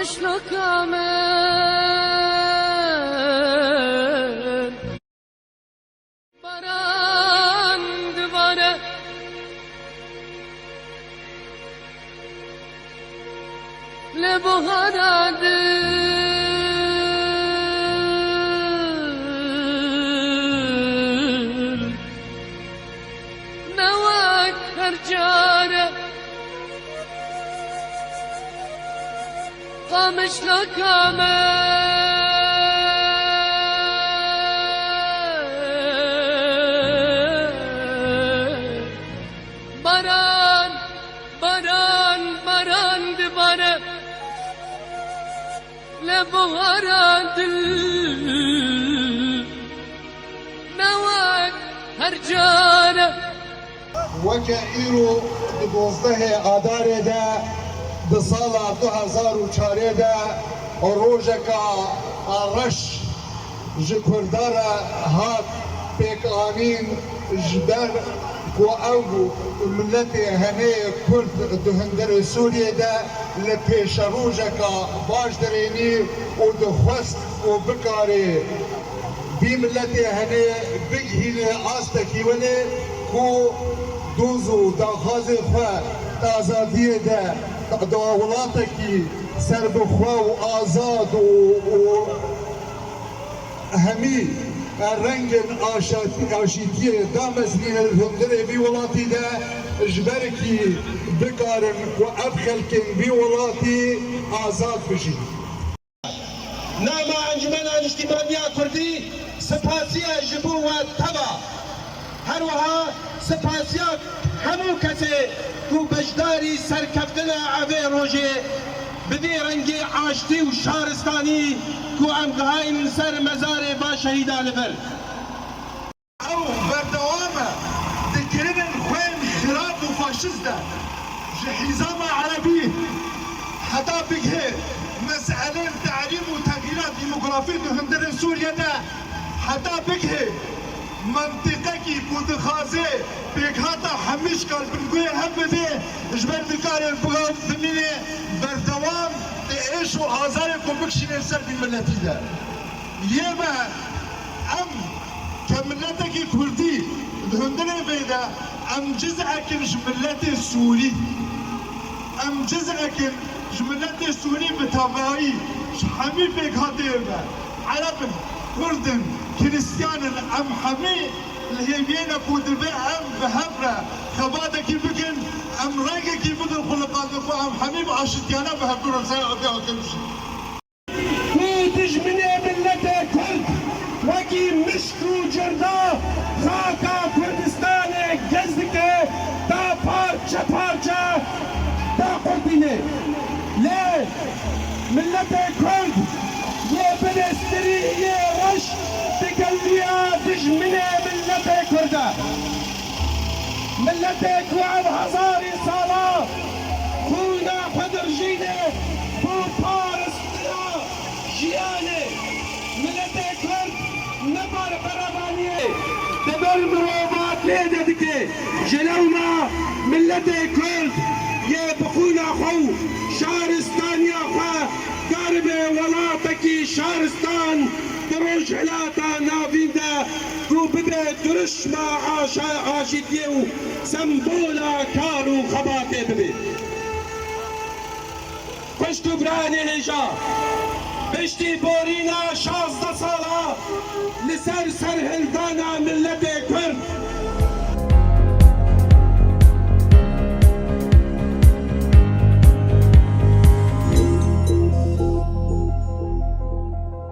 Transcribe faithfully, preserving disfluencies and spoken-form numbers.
Qişloka min. Baran dibare, lê buhara dil ne wek her care. Qamişloka me. Baran, baran, baran dibare. Lê buhara dil ne wek her care. Weke îro di dozdehê Adarê de, di sala du hezar û çarê de rojeka reş ji Kurda re hat pêkanîn, ji ber ku ew miletê henê Kurd di hundirê Sûriyê de li pêşerojeka baş derênî û dixwest ku bikarê vî miletê henê bigihîne astekî winê ku doz û daxwazê xwe di azadiyê de, di welatekî serbixwe û azad û, û hemî rengên aşa-, aşîtiyê damezinîne li hundirê vî welatî de, ji ber kî bikarin ku ev xelkên vî welatî azad bijîn. Nama Encumena Niştîmaniya Kurdî spasiye ji bo we teva. Her wiha spasiya hemû kesê ku beşdarî serkeftina evê rojê bi vî rengê aştî û şaristanî ku em gihayîn ser mezarê va şehîda li vir. Ew berdewam e di kirinên xwe yên xirab û faşîst de, ji hîzama erebî heta bigihê meselên terîm û texyîra demografî di hundirê Sûriyê de, heta bigihê mentiqekî ku dixwaze pêkhata hemî ji kalbingehê hev bide, ji ber dikare bimîne berdewam di êş û azarê ku bikişîne li ser vî miletî de. Yê me, em ke miletekî kurdî di hundirê vê de, em ciz'ekin ji miletê Sûrî. Em ciz'ekin ji miletê Sûrî bi tevayî, ji hemî pêkhateyê me. Ereb in, kurd in, krîstiyan in, em hemî li hêviyê ne ku divê em bi hev re xebatekî bikin, em rengekî bidin xwe li qandê xwe, em hemî bi aşitiyane bi hevdu re ser adê hatin bijîn. Ku dijminê miletê Kurd wekî mişk û cirda xaka Kurdistanê gez dike, da parçe parçe daqurtîne. Lê miletê Kurd yê binêstirî yê reş di gewriya dijminê miletê Kurd e. Miletê ku ev hezarî sala xwîna xwe dirijîne bo parastina jiyanê. Miletê Kurd ne bare berevaniyê. Di ber mirovatiyê de dike. Ji lewma miletê Kurd yê bi xwîna xwe û şaristaniya xwe karibe welatekî şaristan di Rojhilata Navîn de ku bibe dirişma aşa-, aşîtiyê û sembola kar û xebatê bibe. Xwişk û biranê hêja, piştî borîna şazdeh